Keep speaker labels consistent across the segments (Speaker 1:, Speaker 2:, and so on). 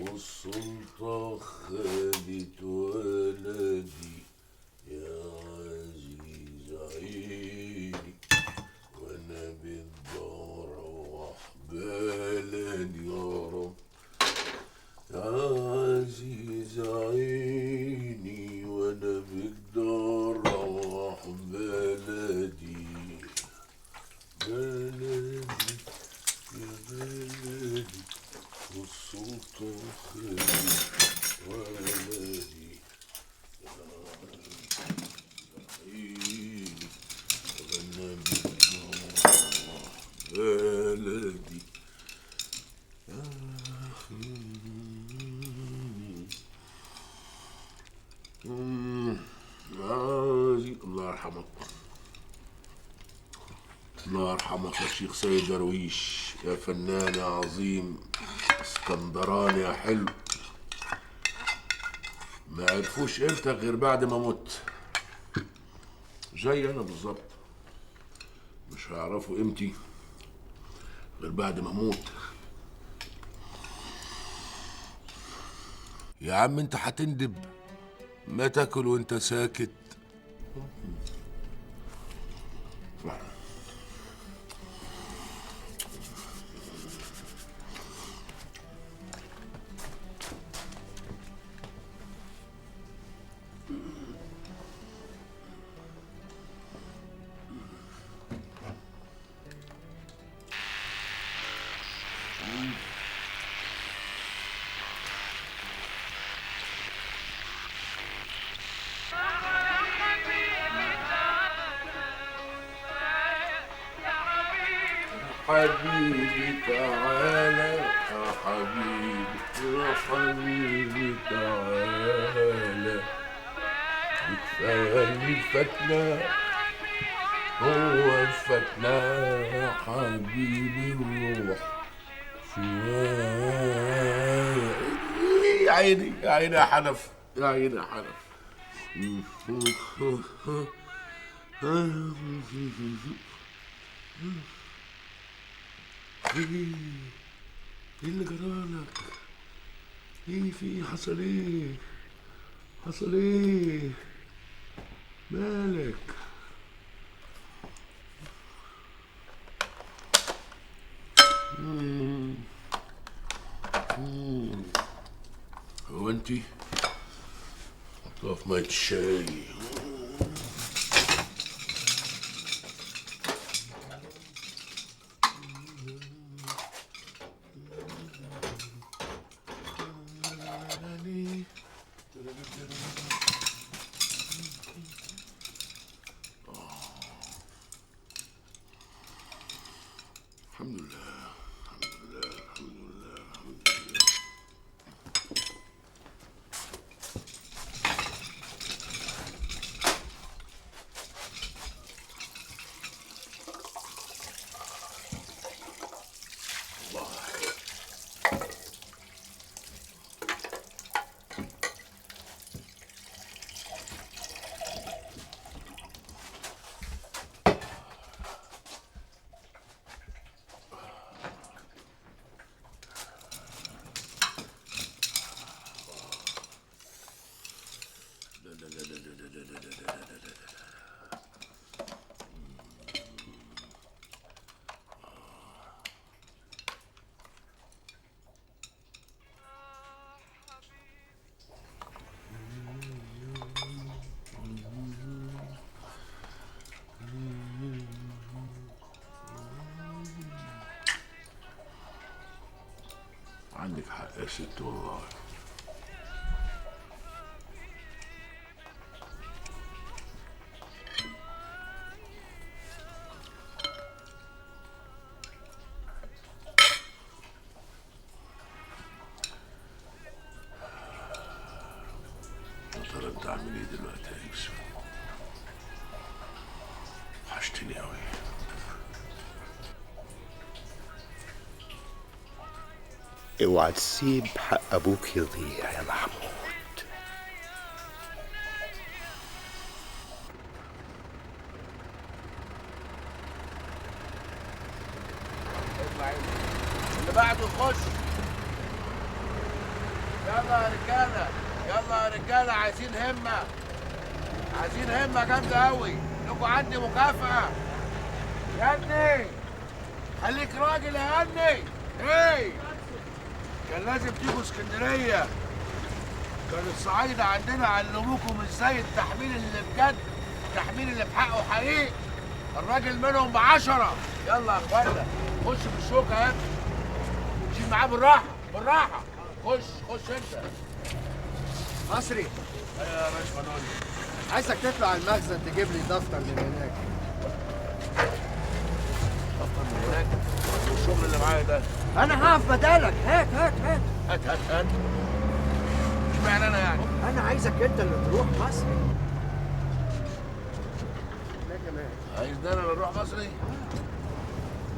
Speaker 1: والسلطة خدت ولدي يا عزيز عيني، وانا بالدار اروح بلدي يا رب. يا عزيز عيني وانا بالدار اروح بلدي، بلدي يا بلدي، والسلطة خدت ولدي يا عيني، وانا بالدار اروح بلدي. الله يرحمك، الله يرحمك يا شيخ سيد درويش، يا فنان يا عظيم، اسكندراني يا حلو. ما عرفوش قيمتك غير بعد ما مت، زي انا بالظبط، مش هيعرفوا قيمتي غير بعد ما اموت. يا عم انت هتندب، ما تاكل وانت ساكت. حبيبي تعالى يا حبيبي، يا حبيبي تعالى، كفاية اللي فاتنا، هو فاتنا يا حبيبي الروح شوية. يا عيني يا عيني يا حنف، يا عيني يا حنف. ايه اللي جرالك؟ ايه في ايه؟ حصل ايه؟ حصل ايه؟ مالك؟ هو انتي حطوها في مية الشاي. الحمد لله الحمد لله الحمد لله الحمد لله. الله. عندك حق يا ست والله. يا ترى انت عامل ايه دلوقتي يا يوسف؟ وحشتني قوي.
Speaker 2: اوعى تسيب حق ابوك يضيع يا محمود.
Speaker 1: اطلع اللي بعده خش. يلا يا رجاله، يلا يا رجاله، عايزين همه، عايزين همه جامدة قوي، لكم عندي مكافأة. يا ابني خليك راجل يا ابني. ايه كان لازم تيجوا اسكندرية، كان الصعايده عندنا علموكم ازاي التحميل اللي بجد، التحميل اللي بحقه حقيقي. الراجل منهم ب10. يلا يا اخوانا خش في الشوكة يا ابني، شيل معاه بالراحة بالراحة. خش خش انت
Speaker 3: مصري.
Speaker 1: ايوه يا باشا منولي،
Speaker 3: عايزك تطلع المخزن تجيب لي دفتر من هناك.
Speaker 1: دفتر من هناك؟ والشغل اللي معايا ده؟
Speaker 3: انا هقف بدالك. هات هات هات
Speaker 1: هات هات هات. اشمعنى انا يعني؟
Speaker 3: انا عايزك انت اللي تروح مصري.
Speaker 1: عايزني انا اللي اروح مصري؟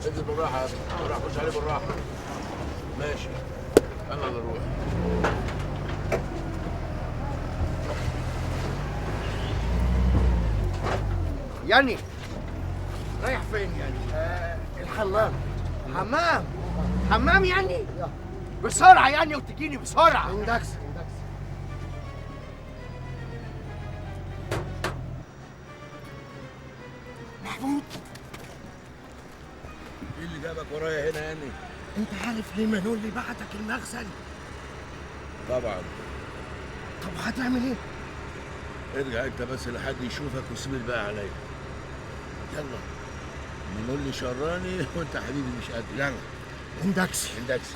Speaker 1: انزل بالراحة يا ابني، بالراحة، خش عليه بالراحة. ماشي، انا اللي اروح.
Speaker 3: يعني رايح فين يعني؟ الحمام. حمام؟ حمام يعني؟ بسرعة يعني، وتجيني بسرعة. اندكس اندكس. محمود،
Speaker 1: ايه اللي جابك ورايا هنا يعني؟
Speaker 3: انت عارف ليه منولي بعتك المخزن؟
Speaker 1: طبعا.
Speaker 3: طب هتعمل ايه؟
Speaker 1: ارجع انت بس لحد يشوفك وسيب الباقي عليا. يلا منولي شراني وانت حبيبي مش قادر. يلا
Speaker 3: اندكس
Speaker 1: اندكس.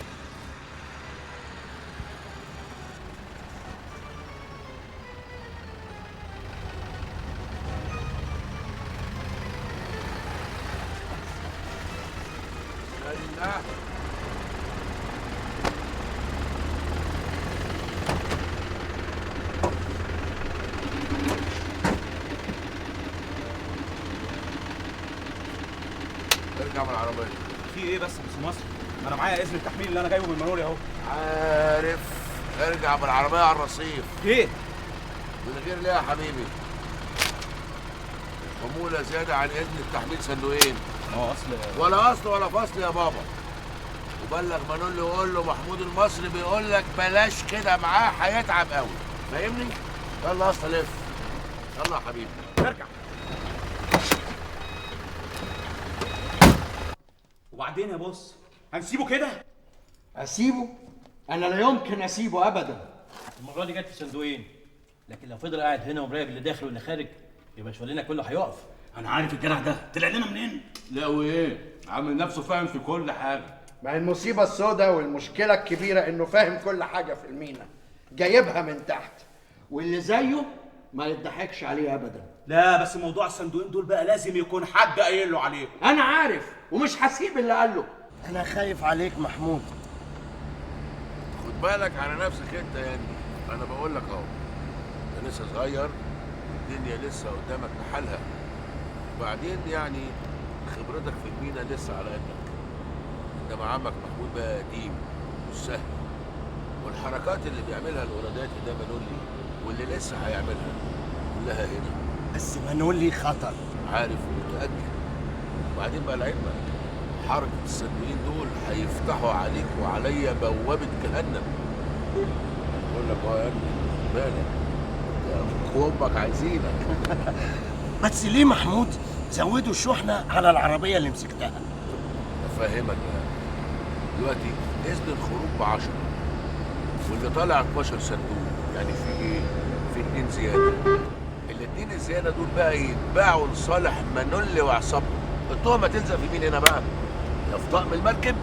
Speaker 1: ارجع من العربية.
Speaker 4: في ايه بس يا مصر؟ ما انا معايا اذن التحميل اللي انا جايبه من منولي اهو.
Speaker 1: عارف. ارجع بالعربية على الرصيف.
Speaker 4: ليه؟
Speaker 1: من غير ليه يا حبيبي؟ حمولة زيادة عن اذن التحميل صندوقين.
Speaker 4: ما هو اصل
Speaker 1: ولا اصل ولا فصل يا بابا. وبلغ منولي وقول له محمود المصري بيقول لك بلاش كده، معاه هيتعب قوي، فاهمني؟ يلا اصل لف. يلا يا حبيبي
Speaker 4: ارجع. وبعدين يا بص هنسيبه كده؟
Speaker 3: اسيبه؟ انا لا يمكن اسيبه ابدا.
Speaker 5: المرة دي جت في صندوقين، لكن لو فضل قاعد هنا ومراقب اللي داخل واللي خارج يبقى شغلنا كله هيقف.
Speaker 4: انا عارف الجدع ده طلع لنا منين.
Speaker 6: لا وايه، عامل نفسه فاهم في كل حاجة.
Speaker 3: ما هي المصيبة السوداء والمشكلة الكبيرة انه فاهم كل حاجة في المينا، جايبها من تحت، واللي زيه ما يضحكش عليه ابدا.
Speaker 4: لا بس موضوع الصندوقين دول بقى لازم يكون حد قايل له عليه.
Speaker 3: انا عارف ومش هسيب اللي قال له. انا خايف عليك محمود.
Speaker 1: خد بالك على نفسك انت يا ابني، انا بقول لك اهو، انت لسه صغير، الدنيا لسه قدامك بحالها، وبعدين يعني خبرتك في المينا لسه على قدك. انما عمك محمود بقى قديم مش سهل، والحركات اللي بيعملها القراداتي ده منولي واللي لسه هيعملها كلها هنا.
Speaker 3: بس منولي خطر.
Speaker 1: عارف ومتأكد. وبعدين بقى لعلمك حركة الصندوقين دول هيفتحوا عليك وعليا بوابة جهنم. بقول لك اه يا ابني خد بالك، انت وامك عايزينك.
Speaker 7: بس ليه محمود زودوا الشحنة على العربية اللي مسكتها؟
Speaker 1: افهمك بقى. دلوقتي اذن الخروج ب10 واللي طالع 12 صندوق، يعني في ايه؟ في 2 زيادة. الاثنين الزيادة دول بقى يتباعوا لصالح منولي وعصابته. التهمة تلزق في مين هنا بقى؟ يا في طقم المركب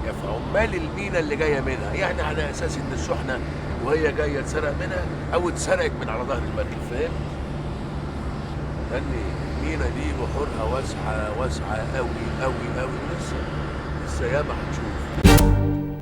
Speaker 1: يا في عمال المينا اللي جاية منها، يعني على اساس ان الشحنة وهي جاية اتسرق منها او اتسرقت من على ظهر المركب، فاهم؟ لان المينا دي بحورها واسعة واسعة قوي قوي قوي، لسه لسه ياما هتشوف.